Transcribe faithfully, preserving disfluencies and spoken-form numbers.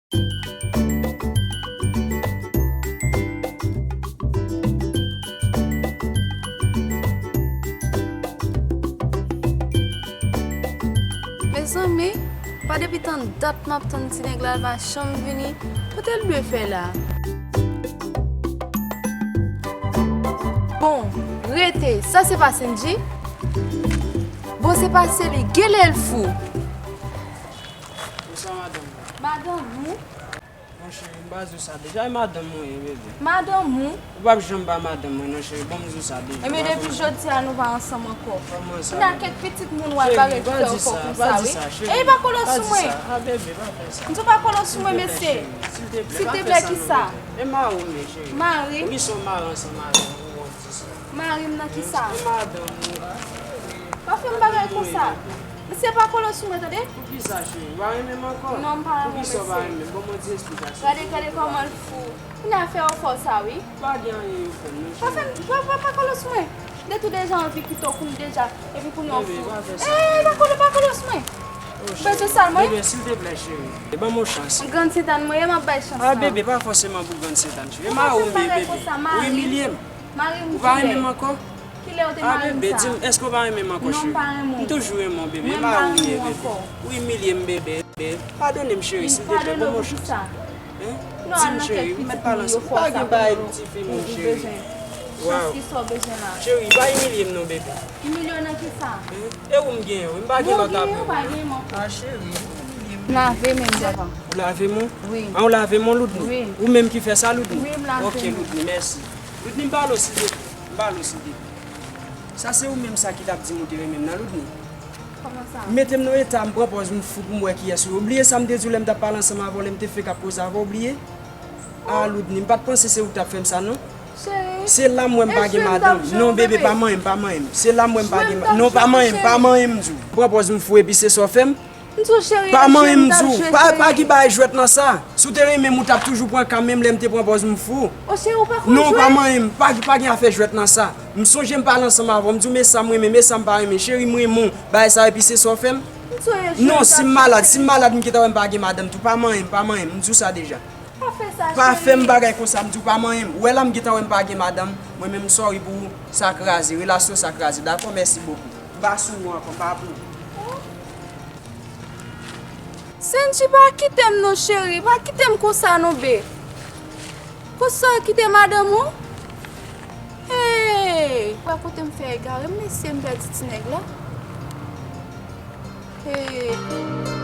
Mezanmi, pa depi tann dat m ap tann ti nèg la, l pa janm vini. Kote l dwe fè la? Bon, rete, sa se pa Senji? Bon, se pa se li, genlè l fou. Bonswa, madanm. Madanm ou? Non, cheri, m pa di w sa deja. E madanm mwen ye, bebe. Madanm ou? Ou p ap janm pa madanm mwen, non, cheri. Bon, m di w sa deja. Ebyen, depi jodi a, nou pa ansanm ankò. Kòman sa? Kounya, kèk pitit moun w al bare fè w fò konsa, wi. Ey, pa kole w sou mwen. Ah, bebe, pa fè sa. M di w pa kole w sou mwen, mesye. Silteplè, silteplè, ki sa? E mari w m ye, cheri. Mari? Wi, se yon mari ansanm avè w, ou wont di sa. Mari m nan ki sa? E madanm ou. Pa fè m bagay konsa. Mesye, pa kole w sou mwen, tande? Poukisa, cheri? Ou pa renmen m ankò? Non, m pa renmen w, mesye. Poukisa w pa renmen m? Ban m yon ti esplikasyon. Gade, gade kòman l fou. Kounya fè w fò sa, wi. Pa gen anyen yo fè m, non, cheri. Pa fè m, pa, pa, pa kole w sou mwen. M te tou deja anvi kite w kounye deja. Epi kounye w fou. Bebe, pa fè sa. Ey, pa kole, pa kole w sou mwen. Ou bezwen sa l mwen? Bebe, silteplè, cheri. E ban m yon chans. Grann Sentàn mwen ye, m ap bay chans lan. Ah, bebe, pa fòseman pou Grann Sentàn, cheri. E mari w m ye, bebe. Ou imilye m. Mari m. Ou pa renmen m ankò? Kilè ou te mari m sa? Ah, bebe, di m, èske w pa renmen m ankò, cheri? Non, m pa renmen w. M toujou renmen w, bebe. E mari w m ye, bebe. Ou imilye m, bebe. Padone m, cheri, silteplè. Padone w pou kisa? Hein? Di m, cheri, ou mèt pale ansanm. M pa gen bagay pou tifi moun, cheri. Waw. Cheri, pa imilye m non, bebe. Imilye w nan kisa? Hein? E ou m genyen, wi, m pa gen lòt apre w. Ah, cheri, ou imilye m. M lave men m, papa. Ou lave men w? Wi. Ah, ou lave men w, Loudni? Wi. Ou menm ki fè sa, Loudni? Wi, m lave men. Ok, Loudni, mèsi. Loudni, m pale w, silteplè. M pale w, silteplè. Sa se ou menm sa ki t ap di m ou te renmen m nan, Loudni? Kòman sa? Mete m nan eta, m pran pòz m fou pou m wè kiyès ou ye. Ou bliye sa m te di w lè m t ap pale ansanm avè w, lè m te fenk ap koze avè w, ou bliye? Ah, Loudni, m pa t panse se ou k t ap fè m sa, non. Cheri, se la m wè m pa gen madanm. Non, bebe, pa manyen m, pa manyen m. Se la m wè m pa gen ma-, non, pa manyen m, pa manyen m, m di w. Pran pòz m fou epi se sa w fè m? M di w, cheri, pa manyen m, m di w. Pa, pa gen bagay jwèt nan sa. Si w te renmen m, ou t ap toujou pran ka menm lè m te pran pòz m fou. O cheri, ou pa konn jwe? Non, pa manyen m. Pa, pa gen afè jwèt nan sa. M sonje m pale ansanm avè w. M di w, men sa m renmen, men sa m pa renmen. Cheri, m renmen w. Bagay sa, epi se sa w fè m? Non, si m malad, si m malad, m gentan wè m pa gen madanm tou. Pa manyen m, pa manyen m. M di w sa deja. Pa fè sa, cheri. Pa fè m bagay konsa, m di w pa manyen m. Ou wè la m gentan wè m pa gen madanm. Mwen menm, m sorry pou ou. Sa kraze. Relasyon sa kraze. Dakò, mèsi bokou. M pa sou ou ankò, m pa pou ou. Senji, pa kite m non, cheri. Pa kite m konsa non, be. Konsa w kite madanm ou? Hey! Pa kote m fè egare m, mesye, m pèdi ti nèg la. Hey!